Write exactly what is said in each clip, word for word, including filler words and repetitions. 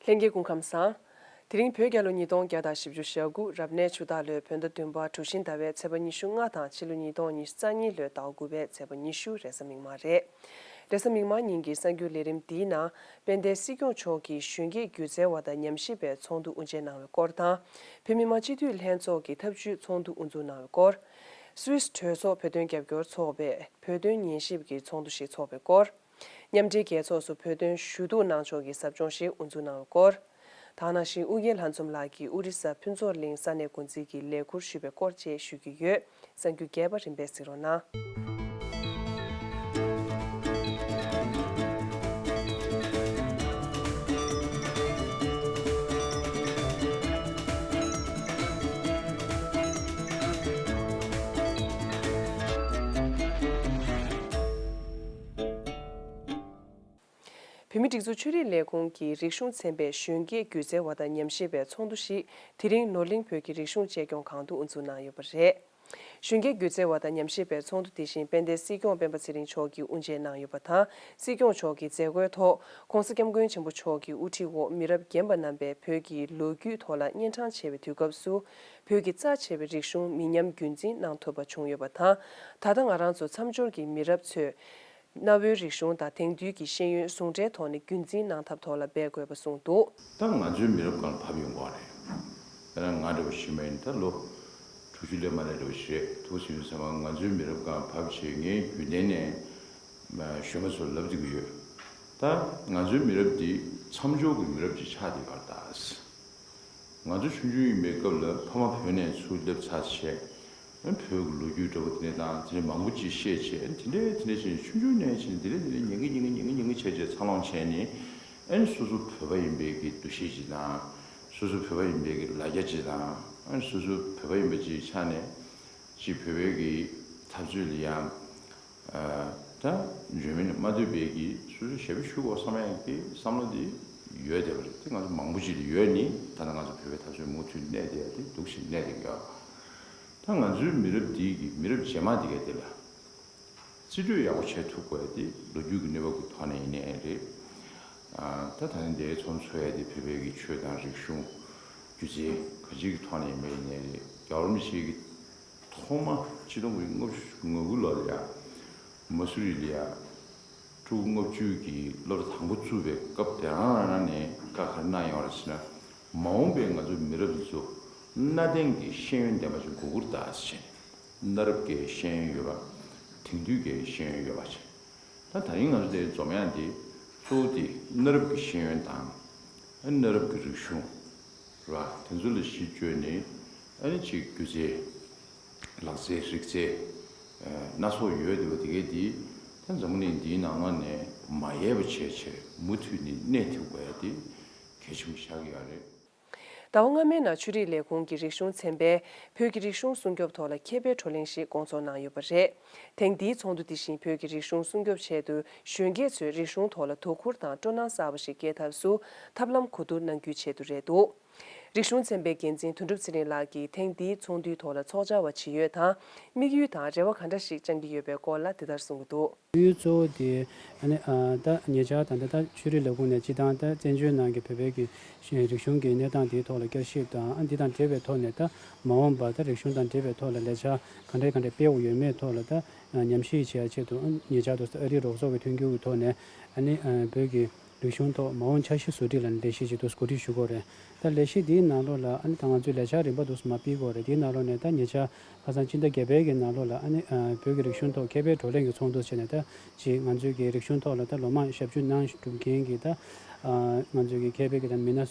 ལྷན་རྒྱས་སྐུ་ཁམས་བཟང་། དེ་རིང་བོད་རྒྱལ་ལོ་ཉིས་སྟོང་བརྒྱ་དང་བཞི་བཅུ་ཞེ་དགུ་རབ་གནས་ཆུ་སྟག་ལོའི་བོད་ཟླ་བདུན་པ་གྲུ་བཞི་ཟླ་བའི་ཚེས་པ་ཉི་ཤུ་ལྔ་དང་ཕྱི་ལོ་ཉིས་སྟོང་ཉི་ཤུ་རྩ་གཉིས་ལོའི་ཟླ་དགུ་པའི་ཚེས་པ་ཉི་ཤུ་རེས་གཟའ་མིག་དམར་རེད། རེས་གཟའ་མིག་དམར་ཉིན་གྱི་གསར་འགྱུར་ལས་རིམ་འདིའི་ནང་དཔལ་ལྡན་སྲིད་སྐྱོང་མཆོག་གིས་གཞོན་སྐྱེས་སྒྱུ་རྩལ་བ་དང་ཉམས་ཞིབ་པའི་ཚོགས་འདུ་དབུ་འབྱེད་གནང་བའི་སྐོར་དང་། བོད་མི་མང་སྤྱི་འཐུས་ལྷན་ཚོགས་ཀྱི་ཐབས་ཇུས་ཚོགས་འདུ་དབུ་འཛུགས་གནང་བའི་སྐོར། སུད་སི་གྲོས་ཚོགས་བོད་དོན་རྒྱབ་སྐྱོར་ཚོགས་པས་བོད་དོན་ཉན་ཞིབ་ཀྱི་ཚོགས་འདུ་ཞིག་འཚོགས་པའི་སྐོར། མཉམ་འབྲེལ་རྒྱལ་ཚོགས་སུ་བོད་དོན་ཞུ་གཏུག་གནང་ཕྱོགས་ཀྱི་ཟབ་སྦྱོང་ཞིག་དབུ་འཛུགས་གནང་བའི་སྐོར། ད་ག་ནང་བཞིན་ཨུ་རྒྱན་ལྷ་འཛོམས་ལགས་ཀྱིས་ཨོ་རི་ས་ཕུན་ཚོགས་གླིང་ས་གནས་འགོ་འཛིན་གྱི་ལས་ཁུར་ཞུས་པའི་སྐོར་བཅས་ཞུ་རྒྱུ་ཡོད། གསར་འགྱུར་རྒྱས་པ་རིམ་པས་གཟིགས་རོགས་གནང་། བོད་མིའི་སྒྲིག་འཛུགས་ཆོས་རིག་ལས་ཁུངས་ཀྱི་རིག་གཞུང་ཚན་པའི་གཞོན་སྐྱེས་སྒྱུ་རྩལ་བ་དང་ཉམས་ཞིབ་པའི་ཚོགས་འདུ་ཞིག་དེ་རིང་ནོར་གླིང་བོད་ཀྱི་རིག་གཞུང་གཅེས་སྐྱོང་ཁང་དུ་དབུ་འཛུགས་གནང་ཡོད་པ་རེད། གཞོན་སྐྱེས་སྒྱུ་རྩལ་བ་དང་ཉམས་ཞིབ་པའི་ཚོགས་འདུ་དེ་བཞིན་དཔལ་ལྡན་སྲིད་སྐྱོང་སྤེན་པ་ཚེ་རིང་མཆོག་གིས་དབུ་འབྱེད་གནང་ཡོད་པ་དང་། སྲིད་སྐྱོང་མཆོག་གི་མཛད་སྒོའི་ཐོག་༧གོང་ས་༧སྐྱབས་མགོན་ཆེན་པོ་མཆོག་གི་དབུ་ཁྲིད་འོག་མི་རབས་རྒན་པ་རྣམ་པས་བོད་ཀྱི་ལོ་རྒྱུས་ཐོག་ལ་གཉན་འཕྲང་བྱེད་པའི་དུས་སྐབས་སུ། བོད་ཀྱི་རྩ་ཆེ་བའི་རིག་གཞུང་མི་ཉམས་རྒྱུན་འཛིན་གནང་ཐུབ་པ་བྱུང་ཡོད་པ་དང་། ད་ལྟ་ང་རང་ཚོ་མཚམས་སྦྱོར་གྱི་མི་རབས་ཚོས། གནའ་བོའི་རིག་གཞུང་དང་དེང་དུས་ཀྱི་ཤེས་ཡོན་ཟུང་འབྲེལ་ཐོག་ནས་རྒྱུན་འཛིན་གནང་ཐབས་ཐོག་ལ་འབད་དགོས་པ་གསུངས་འདུག། ད་ང་ཚོའི་མི་རབས་སྒང་ལ་བབས་ཡོང་གི་རེད། དཔེར་ན་ང་འདྲ་བོ་ཞིག་མ་ཡིན་ད་ལོ་དྲུག་ཅུ་ལས་མ་ལས་འདྲ་བོ་ཞིག་རེད་འདུག་ཟེར་ཡོང་ཙང་ང་ཚོའི་མི་རབས་སྒང་ལ་བབས་བྱས་ངས་རྒྱུན་ལྡན་ནས་གཞོན་པ་ཚོར་ལབ་བསྡད་ཀྱི་ཡོད། ད་ང་ཚོའི་མི་རབས་འདི་མཚམས་སྦྱོར་གྱི་མི་རབས་ཅིག་ཆགས་བསྡད་ཡོད་རེད་ད། ང་ཚོ་ཆུང་ཆུང་ཡིན་པའི་སྐབས་ལ་ཕ་མ་བོད་ནས་ཚུར་སླེབས་ཚར་བྱས། བོད་ཀྱི་ལོ་རྒྱུས་འདྲ་པོ་དེ་འདྲ་དང་དེ་འདྲ་མང་པོ་ཅིག་བཤད་བྱས་དེ་འདྲ་དེ་འདྲ་བྱས་ནས་ཆུང་ཆུང་ནས་བྱས་ནས་དེ་འདྲ་དེ་འདྲ་ཉན་གི་ཉན་གི་ཉན་གི་ཉན་གི་བྱས་བྱས་འཚར་ལོངས་བྱས་ནས་ཨ་ནི་སོ་སོ་བོད་པ་ཡིན་པའི་གི་འདུ་ཤེས་ཅིག་དང་སོ་སོ་བོད་པ་ཡིན་པའི་གི་ལ་རྒྱ་ཅིག་དང་ཨ་ནི་སོ་སོ་བོད་པ་ཡིན་པ་ཅིག་ཆགས་ནས་ཅིག་བོད་པའི་གི་འཐབ་རྩོད་ལ་ཡང་། ད་འཇོན་མི་ནི་མ་འདོད་པའི་གི་སོ་སོའི་ཞབས་ཕྱི་ཞུ་དགོས་བསམ་ཡས་ཀྱི་བསམ་བློ་འདི་ཡོད་བསྡད་པ་རེད་དེ་ང་ཚོ་མང་པོ་ཅིག་ལ་ཡོད་ནི་ད་ལྟ་ང་ཚོ་བོད་པའི་འཐབ་རྩོད་མུ་མཐུད་གནས་བསྡད་དེ་འདུག་ཞིག་གནས་བསྡད་ཡོད། ད་ང་ཚོའི་མི་རབས་འདི་གི་མི་རབས་རྗེས་མ་འདི་ག་དེ་ལ་རྩིས་སྤྲོད་ཡག་པོ་བྱེད་ཐུབ་དགོས་ཡ་དེ་ལོ་རྒྱུས་ཀྱི་གནས་བབ་ཀྱི་ཐོག་ནས་ཡིན་ནའི་རེད། ད་ད་ནི་འདིའི་ཚོགས་འཚོགས་ཡ་དེ་བོད་པའི་གི་ཆོས་དང་རིག་གཞུང་སྒྱུ་རྩལ་ག་ཅིག་གི་ཐོག་ནས་ཡིན་པ་ཡིན་ནའི་རེད་རྒྱལ་བ་རིན་པོ་ཆེ་གི་ཐོག་མ་ཆིག་སྟོང་དགུ་བརྒྱ་ལྔ་བཅུ་ང་དགུ་ལོ་ལ་ཡ། མ་སུ་རི་ལ་ཡ། སྤྲུལ་སྐུ་ལྔ་བཅུ་གི་སློབ་གྲྭ་དང་པོ་བཙུགས་པའི་སྐབས་དེ་རང་རང་ནས་བཀའ་ག་རེ་གནང་ཡོད་རེད་ཟེར་ན། མ་འོངས་པའི་ང་ཚོའི་མི་རབས་འདི་ཚོ་གནའ་དེང་གི་ཤེས་ཡོན་ལྡན་པ་ཞིག་དགོས་ཀྱི་རེད་ད་ཟེར་བྱས་ནས། གནའ་རབས་ཀྱི་ཤེས་ཡོན་ཡོད་པ། དེང་དུས་ཀྱི་ཤེས་ཡོན་ཡོད་པ་བྱས། ད་ད་རིང་ང་ཚོ་དེ་འཛོམས་ཡ་འདི་གཙོ་བོ་དེ་གནའ་རབས་ཀྱི་ཤེས་ཡོན་དང་། ཨ་ནི་གནའ་རབས་ཀྱི་རིག་གཞུང་། ར་དེ་ཚོ་ལ་གཞི་བཅོལ་ནས་ཨ་ནི་ཅིག་སྒྱུ་རྩལ། ལག་རྩལ་རིག་རྩལ། སྣ་ཚོགས་ཡོད་བསྡད་པ་དེ་གས་དེ་ད་འཛམ་བུ་གླིང་འདིའི་ནང་ལོགས་ནས་མ་ཡལ་བ་བྱས་བྱས་མུ་མཐུད་ནས་གནས་ཐུབ་དགོས་ཡ་དེ་གལ་ཆེན་པོ་ཆགས་ཀྱི་ཡོད་རེད། ཟླ་བ་སྔ་མའི་ནང་ཆོས་རིག་ལས་ཁུངས་ཀྱི་རིག་གཞུང་ཚན་པས་བོད་ཀྱི་རིག་གཞུང་སྲུང་སྐྱོབ་ཐོག་ལ་མཁས་པའི་བགྲོ་གླེང་ཞིག་སྐོང་ཚོགས་གནང་ཡོད་པ་རེད། ཐེངས་འདིའི་ཚོགས་འདུ་དེ་བཞིན་བོད་ཀྱི་རིག་གཞུང་སྲུང་སྐྱོབ་ཆེད་དུ་གཞོན་སྐྱེས་ཚོས་རིག་གཞུང་ཐོག་ལ་དོ་ཁུར་དང་སྤྲོ་སྣང་གསར་པ་ཞིག་སྐྱེ་ཐབས་སུ་ཐབས་ལམ་གོ་བསྡུར་གནང་རྒྱུའི་ཆེད་དུ་རེད་འདུག། རིག་གཞུང་ཚན་པའི་འགན་འཛིན་དོན་གྲུབ་ཚེ་རིང་ལགས་ཀྱིས་ཐེངས་འདིའི་ཚོགས་འདུའི་ཐོག་ལ་ཚོགས་བཅར་བ་ཇི་ཡོད་དང་དམིགས་ཡུལ་དང་རེ་བ་ག་འདྲ་ཞིག་བཅང་གི་ཡོད་པའི་སྐོར་ལ་འདི་ལྟར་གསུང་གི་འདུག། དམིགས་ཡུལ་གཙོ་བོ་དེ་ཨ་ནི་ཨ་ད་ཉེ་ཆར་ད་ལྟ་ད་ཆོས་རིག་ལས་ཁུངས་ནས་སྤྱི་བཏང་ད་བཙན་བྱོལ་ནང་གི་བོད་པའི་གི་རིག་གཞུང་གི་གནས་སྟངས་དེའི་ཐོག་ལ་བསྐྱར་ཞིབ་དང་ཨ་འདི་དང་འབྲེལ་བའི་ཐོག་ནས་ད་མ་འོངས་པ་ད་རིག་གཞུང་དང་འབྲེལ་བའི་ཐོག་ལ་ལས་འཆར་ག་འདྲ་ག་འདྲ་སྤེལ་འོས་ཡོད་མེད་ཐོག་ལ་ད་ཉམས་ཞིབ་བྱེད་ཡ་ཆེད་དུ་ཨ་ཉེ་ཆར་དུ་ཨ་རིའི་རོགས་ཚོགས་ཀྱི་མཐུན་འགྱུར་གྱི་ཐོག་ནས་ཨ་ནི་ཨ་བོད་ཀྱི་རིག་གཞུང་ཐོག་མ་འོངས་འཆར་གཞི་བཟོ་སྒྲིག་ལ་ནི་ལས་གཞི་ཅིག་ཏུ་གོ་སྒྲིག་ཞུ་དགོས་རེད། ད་ལས་གཞི་འདིའི་ནང་ལོགས་ལ་ཨ་ནི་ད་ང་ཚོས་ལས་འཆར་རིམ་པ་འདུག་སེ་མ་སྤེལ་དགོས་རེད། དེའི་ནང་ལོགས་ནས་ད་ཉེ་ཆར་ཁ་སང་སྤྱི་ཟླ་བརྒྱད་པའི་གི་ནང་ལོགས་ལ་ཨ་ནི་ཨ་བོད་ཀྱི་རིག་གཞུང་ཐོག་མཁས་པའི་བགྲོ་གླེང་གི་ཚོགས་འདུ་བྱས་ནས་ད་ཅིག་ང་ཚོའི་གི་རིག་གཞུང་ཐོག་ལ་ད་ལོ་མང་ཞབས་ཞུ་གནང་སྒྲུབ་མཁན་གྱི་ད་ཨ་ང་ཚོའི་གི་མཁས་པའི་གི་ད་མི་སྣ་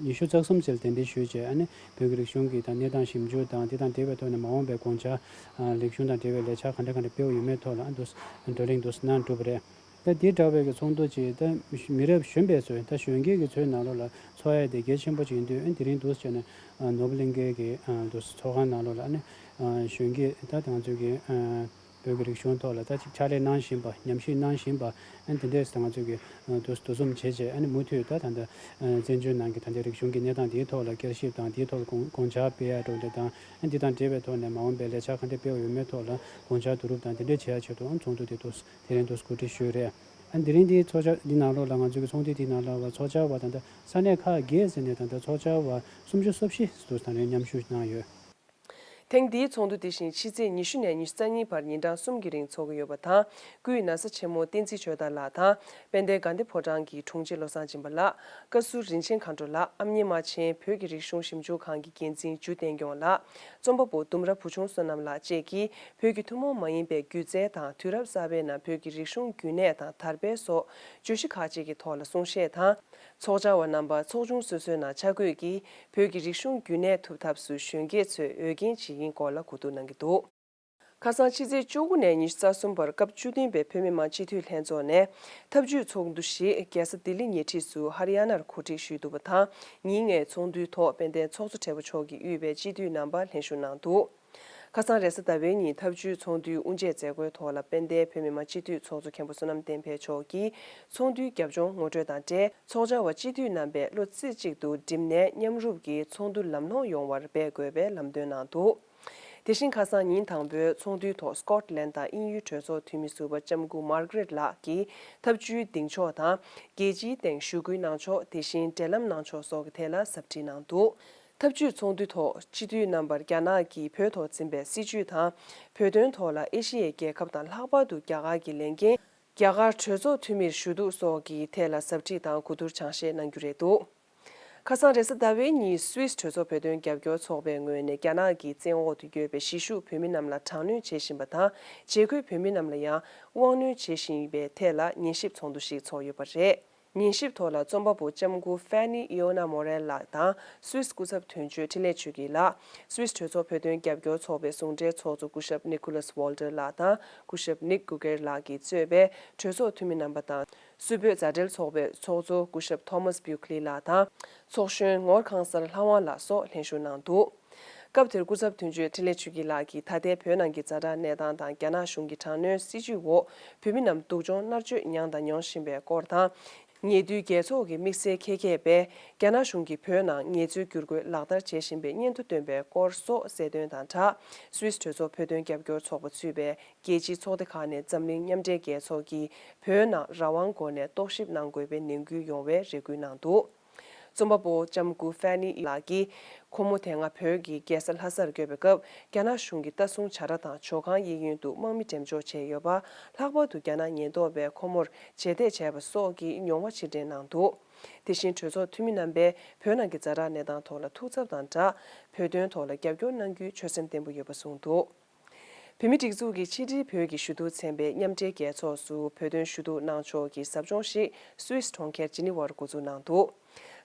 ཉི་ཤུ་རྩ་གསུམ་ཙམ་གདན་འདྲེན་ཞུས་བྱས་ཨ་ནི་བོད་ཀྱི་རིག་གཞུང་གི་ད་གནས་སྟངས་ཞིབ་འཇུག་དང་དེ་དང་འབྲེལ་བའི་ཐོག་ནས་མ་འོངས་པའི་དགོངས་འཆར་ཨ་རིག་གཞུང་དང་འབྲེལ་བའི་ལས་འཆར་ག་འདྲ་ག་འདྲ་སྤེལ་བ་ཡོད་མེད་ཐོག་ལ་ཨ་འདུག་བགྲོ་གླེང་འདུག་སེ་གནང་གྲུབ་པ་རེད། ད་འདི་འདྲ་བའི་གི་ཚོགས་འདུ་ཅིག་ད་མི་རབས་གཞོན་པའི་ཚོས་ད་གཞོན་སྐྱེས་ཀྱི་ཚོའི་ནང་ལོགས་ལ་ཚོགས་ཡ་དེ་གལ་ཆེན་པོ་ཅིག་ཡིན་དུས་ཨ་དེ་རིང་འདུག་སེ་བྱས་ནས་ནོར་བུ་གླིང་གའི་གི་འདུག་སེ་ཚོགས་ཁང་ནང་ལོགས་ལ་ཨ་ནི་གཞོན་སྐྱེས་ད་ང་ཚོའི་གི་བོད་ཀྱི་རིག་གཞུང་ཐོག་ལ་ད་ཅིག་ཕྱག་ལས་གནང་བཞིན་པ་ཉམས་ཞིབ་གནང་བཞིན་པ་ཨ་དེ་འདྲས་ད་ང་ཚོའི་གི་འདུག་འདུ་འཛོམས་བྱས་བྱས་ཨ་ནི་མུ་མཐུད་ད་ད་ལྟ་བཙན་བྱོལ་ནང་གི་ད་ལྟའི་རིག་གཞུང་གི་གནས་སྟངས་དེའི་ཐོག་ལ་བསྐྱར་ཞིབ་དང་དེའི་ཐོག་ལ་དགོངས་དགོངས་འཆར་སྤེལ་ཡ་འགྲོ་འདྲ་དང་ཨ་འདི་དང་འབྲེལ་བའི་ཐོག་ནས་མ་འོངས་པའི་ལས་འཆར་ག་འདྲས་སྤེལ་བ་ཡོད་མེད་ཐོག་ལ་དགོངས་འཆར་བསྡུ་རུབ་དང་དེ་འདྲས་བྱེད་ཡ་ཆེད་དུ་ཨ་ཚོགས་འདུ་དེ་འདུག་དེ་རིང་འདུག་གོ་སྒྲིག་ཞུས་རེད། ཨ། དེ་རིང་འདིའི་ཚོགས་བཅར་འདི་ནང་ལོགས་ལ། ང་ཚོའི་གི་ཚོགས་འདུ་འདི་ནང་ལོགས་ལ་ཚོགས་བཅར་བ་ད་ལྟ་ས་གནས་ཁག་བརྒྱད་ཟེར་ནས་ད་ལྟ་ཚོགས་བཅར་བ་སུམ་ཅུ་སོ་བཞི་ཙམ་ད་ལྟ་མཉམ་ཞུགས་གནང་ཡོད། ཐེངས་འདིའི་ཚོགས་འདུ་དེ་བཞིན་ཕྱི་ཚེས་ཉི་ཤུ་ནས་ཉི་ཤུ་རྩ་གཉིས་བར་ཉིན་གྲངས་གསུམ་གྱི་རིང་འཚོགས་ཀྱི་ཡོད་པ་དང་། སྐུའི་ན་བཟའ་ཆེན་མོ་བསྟན་འཛིན་ཆོས་དར་ལགས་དང་། དཔལ་ལྡན་དགའ་ལྡན་ཕོ་བྲང་གི་དྲུང་ཆེ་བློ་བཟང་སྦྱིན་པ་ལགས། བཀའ་ཟུར་རིན་ཆེན་མཁའ་འགྲོ་ལགས། ཨ་མྱེས་རྨ་ཆེན། བོད་ཀྱི་རིག་གཞུང་ཞིབ་འཇུག་ཁང་གི་འགན་འཛིན་འཇུ་བསྟན་སྐྱོང་ལགས། རྩོམ་པ་པོ་ལྡུམ་ར་བུ་ཆུང་བསོད་ནམས་ལགས་བཅས་ཀྱིས་བོད་ཀྱི་ཐུན་མོང་མ་ཡིན་པའི་སྒྱུ་རྩལ་དང་དུས་རབས་གསར་པའི་ནང་བོད་ཀྱི་རིག་གཞུང་རྒྱུན་གནས་དང་དར་སྤེལ་སོགས་བརྗོད་གཞི་ཁག་ཅིག་གི་ཐོག་ལ་གསུང་བཤད་དང་། ཚོགས་བཅར་བ་རྣམ་པ་ཚོགས་ཆུང་སོ་སོའི་ནང་ཆ་བགོས་ཀྱིས་བོད་ཀྱི་རིག་གཞུང་རྒྱུན་གནས་ཐུབ་ཐབས་སུ་གཞོན་སྐྱེས་ཚོས་འོས་འགན་ཇི་ཡིན་སྐོར་ལ་གོ་བསྡུར་གནང་གི་འདུག། ཁ་སང་ཕྱི་ཚེས་བཅུ་དགུ་ནས་ཉི་ཤུ་རྩ་གསུམ་བར་སྐབས་བཅུ་བདུན་པའི་བོད་མི་མང་སྤྱི་འཐུས་ལྷན་ཚོགས་ནས་ཐབས་ཇུས་ཚོགས་འདུ་ཞིག་རྒྱལ་ས་ལྡི་ལི་ཉེ་འཁྲིས་སུ་ཧ་རི་ཡ་ནར་གོ་སྒྲིག་ཞུས་འདུག་པ་དང་། ཉིན་ལྔའི་ཚོགས་འདུའི་ཐོག་དཔལ་ལྡན་ཚོགས་གཙོ་སྦྲེལ་པོ་མཆོག་གིས་དབུས་པའི་སྤྱི་འཐུས་རྣམ་པ་ལྷན་ཞུགས་གནང་འདུག། ཁ་སང་རེས་གཟའ་ཟླ་བའི་ཉིན་ཐབས་ཇུས་ཚོགས་འདུའི་དབུ་འབྱེད་མཛད་སྒོའི་ཐོག་ལ་དཔལ་ལྡན་བོད་མི་མང་སྤྱི་འཐུས་ཚོགས་གཙོ་མཁན་པོ་བསོད་ནམས་བསྟན་འཕེལ་མཆོག་གིས་ཚོགས་འདུའི་རྒྱབ་ལྗོངས་ངོ་སྤྲོད་དང་འབྲེལ། ཚོགས་བཅར་བ་སྤྱི་འཐུས་རྣམ་པས་བློ་རྩེ་གཅིག་ཏུ་བསྒྲིམས་ནས་མཉམ་རུབ་ཀྱིས་ཚོགས་འདུ་ལམ་ལྷོང་ཡོང་བར་འབད་དགོས་པའི་ལམ་སྟོན་གནང་འདུག། དེ་བཞིན་ཁ་སང་ཉིན་དང་པོའི་ཚོགས་འདུའི་ཐོག་སྐོཊ་ལན་དང་དབྱིན་ཡུལ་གྲོས་ཚོགས་འཐུས་མི་ཟུར་པ་ལྕམ་སྐུ་མར་གྷི་རེཊ་ལགས་ཀྱིས་ཐབས་ཇུས་འདིང་ཕྱོགས་དང་། རྒྱལ་སྤྱིའི་སྟེང་ཞུ་སྐུལ་གནང་ཕྱོགས། དེ་བཞིན་འབྲེལ་ལམ་གནང་ཕྱོགས་སོགས་ཀྱི་ཐད་ལ་ཟབ་ཁྲིད་གནང་འདུག། ཐབས་ཇུས་ཚོགས་འདུའི་ཐོག་སྤྱི་འཐུས་རྣམ་པར་རྒྱ་ནག་གིས་བོད་ཐོག་འཛིན་པའི་སྲིད་བྱུས་དང་། བོད་དོན་ཐོག་ལ་ཨེ་ཤི་ཡའི་རྒྱལ་ཁབ་དང་ལྷག་པར་དུ་རྒྱ་གར་གྱི་ལས་འགན། རྒྱ་གར་གྲོས་ཚོགས་འཐུས་མིར་ཞུ་གཏུག་སོགས་ཀྱི་ཐད་ལ་ཟབ་ཁྲིད་དང་གོ་བསྡུར་སྦྱང་བཤད་གནང་རྒྱུ་རེད་འདུག། ཁ་སང་རེས་གཟའ་ཟླ་བའི་ཉིན་སུད་སི་གྲོས་ཚོགས་བོད་དོན་རྒྱབ་སྐྱོར་ཚོགས་པའི་ངོས་ནས་རྒྱ་ནག་གི་བཙན་འོག་ཏུ་ཡོད་པའི་གཞིས་བཞུགས་བོད་མི་རྣམས་ལ་དྲག་གནོན་བྱེད་བཞིན་པ་དང་། བྱེད་དགོས་བོད་མི་རྣམས་ལ་ཡང་དབང་གནོན་བྱེད་བཞིན་པའི་ཐད་ལ་ཉན་ཞིབ་ཚོགས་འདུ་ཞིག་ཚོགས་ཡོད་པ་རེད། ཉན་ཞིབ་ཐོག་ལ་རྩོམ་པ་པོ་ལྕམ་སྐུ་ཧྥེ་ནི་ཨི་ཨོ་ན་མོ་རེལ་ལགས་དང་སུད་སི་སྐུ་ཚབ་དོན་གཅོད་འཕྲིན་ལས་ཆོས་སྐྱིད་ལགས། སུད་སི་གྲོས་ཚོགས་བོད་དོན་རྒྱབ་སྐྱོར་ཚོགས་པའི་ཟུང་འབྲེལ་ཚོགས་གཙོ་སྐུ་ཞབས་ནི་ཀུ་ལཱས་ཝོལ་ཏར་ལགས་དང་སྐུ་ཞབས་ནིག་གུ་ཀེར་ལགས་ཀྱིས་གཙོས་པའི་གྲོས་ཚོགས་འཐུས་མི་རྣམ་པ་དང་། སུད་བོད་མཛའ་འབྲེལ་ཚོགས་པའི་ཚོགས་གཙོ་སྐུ་ཞབས་ཐོ་མཱས་བིའུ་ཁི་ལི་ལགས་དང་། ཚོགས་གཞོན་ངོར་ཁང་གསར་ལྷ་དབང་ལགས་སོགས་ལྷན་ཞུགས་གནང་འདུག། སྐབས་དེར་སྐུ་ཚབ་དོན་གཅོད་འཕྲིན་ལས་ཆོས་སྐྱིད་ལགས་ཀྱིས་ད་ལྟའི་བོད་ནང་གི་ཛ་དྲག་གནས་སྟངས་དང་། རྒྱ་ནག་གཞུང་གི་དྲག་གནོན་སྲིད་བྱུས་འོག་བོད་མི་རྣམས་སྡུག་སྦྱོང་མནར་གཅོད་མྱངས་དང་མྱོང་བཞིན་པའི་སྐོར་དང་། ཉེ་དུས་རྒྱལ་ཚོགས་ཀྱི་དམིགས་བསལ་མཁས་མཁས་པས་རྒྱ་ནག་གཞུང་གིས་བོད་ནང་ངལ་རྩོལ་བསྒྱུར་བཀོད་ལག་བསྟར་བྱེད་བཞིན་པའི་སྙན་ཐོ་བཏོན་པའི་སྐོར་སོགས་གསལ་སྟོན་དང་སྦྲགས། སུད་སི་གྲོས་ཚོགས་བོད་དོན་རྒྱབ་སྐྱོར་ཚོགས་པ་ཚུད་པའི་རྒྱལ་སྤྱིའི་ཚོགས་སྡེ་ཁག་ནས་འཛམ་གླིང་མཉམ་འབྲེལ་རྒྱལ་ཚོགས་ཀྱིས་བོད་ནང་རང་དབང་སྒོ་ནས་རྟོག་ཞིབ་གནང་དགོས་པའི་ནན་སྐུལ་ཡོང་བའི་རེ་སྐུལ་གནང་འདུག། རྩོམ་པ་པོ་ལྕམ་སྐུ་ཧྥེ་ནི་ལགས་ཀྱིས་ཁོ་མོ་དེ་སྔ་བོད་ཀྱི་རྒྱལ་ས་ལྷ་སར་བསྐྱོད་པའི་སྐབས། རྒྱ་ནག་གཞུང་གི་ལྟ་སྲུང་བྱ་ར་དང་ཇོ་ཁང་གཡས་གཡོན་དུ་དམག་མི་འགྲེམས་འཇོག་བྱས་ཡོད་པ། ལྷག་པར་དུ་རྒྱ་ནག་ཉེན་རྟོག་པས་ཁོ་མོར་རྗེས་འདེད་བྱས་པ་སོགས་ཀྱི་མྱོང་བ་ཕྱིར་དྲན་གནང་འདུག། དེ་བཞིན་གྲོས་ཚོགས་འཐུས་མི་རྣམ་པས་བོད་ནང་གི་ཛ་དྲག་གནས་སྟངས་ཐོག་ལ་ཐུགས་འཚབ་དང་སྦྲགས། བོད་དོན་ཐོག་ལ་རྒྱབ་སྐྱོར་གནང་རྒྱུའི་ཆོད་སེམས་བརྟན་པོ་ཡོད་པ་གསུངས་འདུག། བོད་མིའི་སྒྲིག་འཛུགས་ཀྱི་ཕྱི་དྲིལ་བོད་ཀྱི་ཞུ་གཏུག་ཚན་པས་མཉམ་འབྲེལ་རྒྱལ་ཚོགས་སུ་བོད་དོན་ཞུ་གཏུག་གནང་ཕྱོགས་ཀྱི་ཟབ་སྦྱོང་ཞིག་སུད་སི་གྲོང་ཁྱེར་ཇི་ནི་ཝར་འགོ་འཛུགས་གནང་འདུག།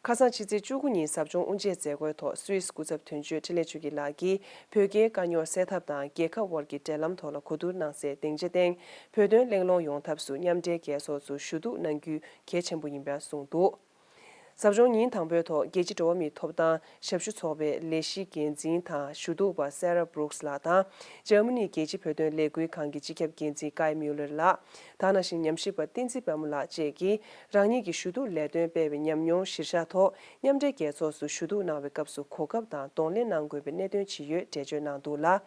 ཁ་སང་ཕྱི་ཚེས་བཅུ་དགུ་ཉིན་ཟབ་སྦྱོང་དབུ་འབྱེད་མཛད་སྒོའི་ཐོག་སུད་སི་སྐུ་ཚབ་དོན་གཅོད་འཕྲིན་ལས་ཆོས་སྐྱིད་ལགས་ཀྱིས་བོད་རྒྱའི་དཀའ་རྙོག་སེལ་ཐབས་དང་། རྒྱལ་ཁབ་དབར་གྱི་འབྲེལ་ལམ་ཐོག་ལ་གོ་བསྡུར་གནང་སའི་སྡིངས་ཆ་སྟེང་བོད་དོན་གླེང་སློང་ཡོང་ཐབས་སུ་མཉམ་འབྲེལ་རྒྱལ་ཚོགས་སུ་ཞུ་གཏུག་གནང་རྒྱུ་གལ་ཆེན་པོ་ཡིན་པ་གསུངས་འདུག། ཟབ་སྦྱོང་ཉིན་དང་པོའི་ཐོག་རྒྱལ་སྤྱིའི་འགྲོ་བ་མིའི་ཐོབ་ཐང་ཞབས་ཞུ་ཚོགས་པའི་ལས་གཞི་འགན་འཛིན་དང་ཞུ་གཏུག་པ་སེ་ར་བྷུ་རུག་སི་ལགས་དང་། འཇར་མ་ནིའི་རྒྱལ་སྤྱིའི་བོད་དོན་ལས་འགུལ་ཁང་གི་སྤྱི་ཁྱབ་འགན་འཛིན་ཀའི་མིའུ་ལེར་ལགས། དེ་ནང་བཞིན་ཉམས་ཞིབ་པ་བསྟན་འཛིན་དཔལ་མོ་ལགས་བཅས་ཀྱིས་རང་ཉིད་ཀྱི་ཞུ་གཏུག་ལས་དོན་སྤེལ་བའི་ཉམས་མྱོང་གཞིར་བཞག་ཐོག་མཉམ་འབྲེལ་རྒྱལ་ཚོགས་སུ་ཞུ་གཏུག་གནང་བའི་སྐབས་སུ་གོ་སྐབས་དང་གདོང་ལེན་གནང་དགོས་པའི་གནད་དོན་ཇི་ཡོད་འགྲེལ་བརྗོད་གནང་འདུག་ལ།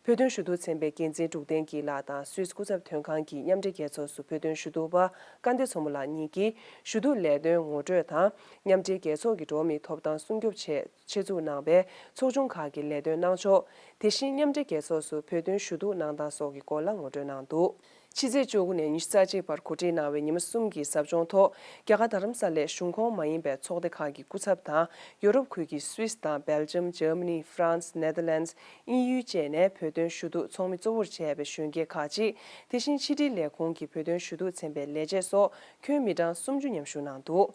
བོད་དོན་ཞུ་གཏུག་ཚན་པའི་འགན་འཛིན་འབྲུག་བསྟན་སྐྱིད་ལགས་དང་སུད་སི་སྐུ་ཚབ་དོན་ཁང་གི་མཉམ་འབྲེལ་རྒྱལ་ཚོགས་སུ་བོད་དོན་ཞུ་གཏུག་པ་སྐལ་ལྡན་མཚོ་མོ་ལགས་གཉིས་ཀྱིས་ཞུ་གཏུག་ལས་དོན་ངོ་སྤྲོད་དང་། མཉམ་འབྲེལ་རྒྱལ་ཚོགས་ཀྱི་འགྲོ་བ་མིའི་ཐོབ་ཐང་སྲུང་སྐྱོབ་ཆེད་ཆེད་འཛུགས་གནང་བའི་ཚོགས་ཆུང་ཁག་གི་ལས་དོན་གནང་ཕྱོགས། དེ་བཞིན་མཉམ་འབྲེལ་རྒྱལ་ཚོགས་སུ་བོད་དོན་ཞུ་གཏུག་གནང་སྟངས་སོགས་ཀྱི་སྐོར་ལ་ངོ་སྤྲོད་གནང་འདུག། ཕྱི་ཚེས་བཅུ་དགུ་ནས་ཉི་ཤུ་རྩ་གཅིག་བར་གོ་སྒྲིག་གནང་བའི་ཉི་མ་གསུམ་གྱི་ཟབ་སྦྱོང་ཐོག་རྒྱ་གར་རྡ་རམ་ས་ལའི་གཞུང་ཁོངས་མ་ཡིན་པའི་ཚོགས་སྡེ་ཁག་གི་སྐུ་ཚབ་དང་། ཡོ་རོབ་ཁུལ་གྱི་སུད་སི་དང་སྦེལ་ཇམ། འཇར་མ་ནི། ཧྥ་རན་སི། ནེ་དར་ལེན་ཌི། དབྱིན་ཡུལ་བཅས་ནས་བོད་དོན་ཞུ་གཏུག་ཚོགས་མི་གཙོ་བོར་བྱས་པའི་གཞོན་སྐྱེས་ཁག་ཅིག། དེ་བཞིན་ཕྱི་དྲིལ་ལས་ཁུངས་ཀྱི་བོད་དོན་ཞུ་གཏུག་ཚན་པའི་ལས་བྱེད་སོགས་ཁྱོན་མི་གྲངས་སུམ་ཅུ་མཉམ་ཞུགས་གནང་འདུག།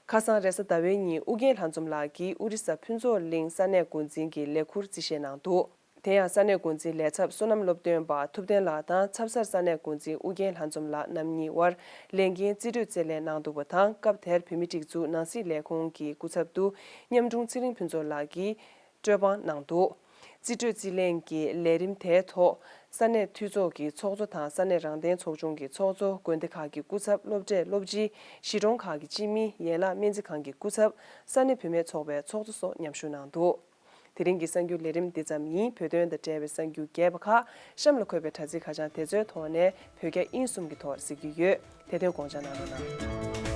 ཁ་སང་རེས་གཟའ་ཟླ་བའི་ཉིན་ཨུ་རྒྱན་ལྷ་འཛོམས་ལགས་ཀྱིས་ཨོ་རི་ས་ཕུན་ཚོགས་གླིང་ས་གནས་འགོ་འཛིན་གྱི་ལས་ཁུར་རྩིས་བཞེས་གནང་འདུག། དེ་ཡང་ས་གནས་འགོ་འཛིན་ལས་ཚབ་བསོད་ནམས་སློབ་སྟོན་པ་ཐུབ་བསྟན་ལགས་དང་ཚབ་གསར་ས་གནས་འགོ་འཛིན་ཨུ་རྒྱན་ལྷ་འཛོམས་ལགས་རྣམ་གཉིས་དབར་ལས་འགན་རྩིས་སྤྲོད་རྩིས་ལེན་གནང་འདུག་པ་དང་། སྐབས་དེར་བོད་མིའི་སྒྲིག་འཛུགས་ནང་སྲིད་ལས་ཁུངས་ཀྱི་སྐུ་ཚབ་ཏུ་ཉམས་དྲུང་ཚེ་རིང་ཕུན་ཚོགས་ལགས་ཀྱིས་སྤྲོད་དཔང་གནང་འདུག། རྩིས་སྤྲོད་རྩིས་ལེན་གྱི་ལས་རིམ་དེའི་ཐོག་ས་གནས་འཐུས་ཚོགས་ཀྱི་ཚོགས་གཙོ་དང་ས་གནས་རང་བདེན་ཚོགས་ཆུང་གི་ཚོགས་གཙོ། དགོན་སྡེ་ཁག་གི་སྐུ་ཚབ། སློབ་གྲྭའི་སློབ་སྤྱི། གཞིས་གྲོང་ཁག་གི་སྤྱི་མི། ཡན་ལག་སྨན་རྩིས་ཁང་གི་སྐུ་ཚབ། ས་གནས་བུད་མེད་ཚོགས་པའི་ཚོགས་གཙོ་སོགས་མཉམ་ཞུགས་གནང་འདུག། དེ་རིང་གི་གསར་འགྱུར་ལས་རིམ་འདི་ཙམ་ཡིན། བོད་དོན་དང་འབྲེལ་བའི་གསར་འགྱུར་རྒྱས་པ་ཁག་གཤམ་ལ་འཁོད་པའི་དྲ་ཚིགས་ཁ་བྱང་དེ་ཚོའི་ཐོག་ནས་བོད་རྒྱ་དབྱིན་གསུམ་གྱི་ཐོག་གཟིགས་རྒྱུ་ཡོད། དེ་དོན་དགོངས་འཇགས་གནང་རོགས་གནང་།